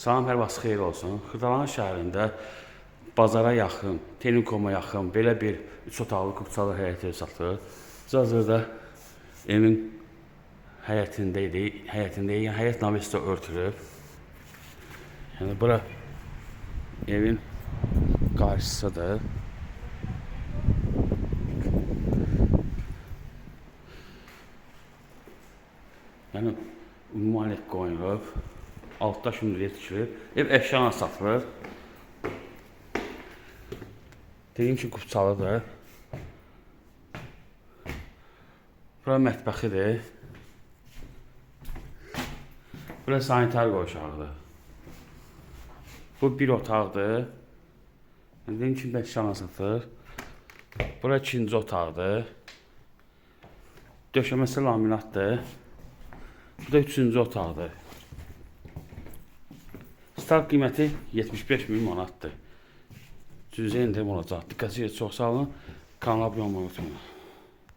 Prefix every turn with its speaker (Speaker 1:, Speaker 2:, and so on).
Speaker 1: Salam, hər vaxt xeyir olsun. Xırdalan şəhərində bazara yaxın, Tenikoma yaxın belə bir 3 otaqlı kupçalı həyət ev satılır. Biz hazırda evin həyətində idik. Həyətindəyik. Yəni həyət navesi də örtülüb. Yəni bura evin qarşısıdır. Yəni ümumi qoyulub. Altda şimdi tikilib. Ev əşyala satılır. Dediyim ki, kupçalıdır. Bura mətbəxidir. Bura sanitar qovşağıdır. Bu bir otaqdır. Yəni, dediyim kimi əşyala satılır. Bura ikinci otaqdır. Döşəməsi laminatdır. Bu da üçüncü otaqdır. Start qiyməti 75 min manatdır. Cüzi endirim olacaq. Diqqətinizə çox sağ olun. Kanala abunə olmayı unutmayın.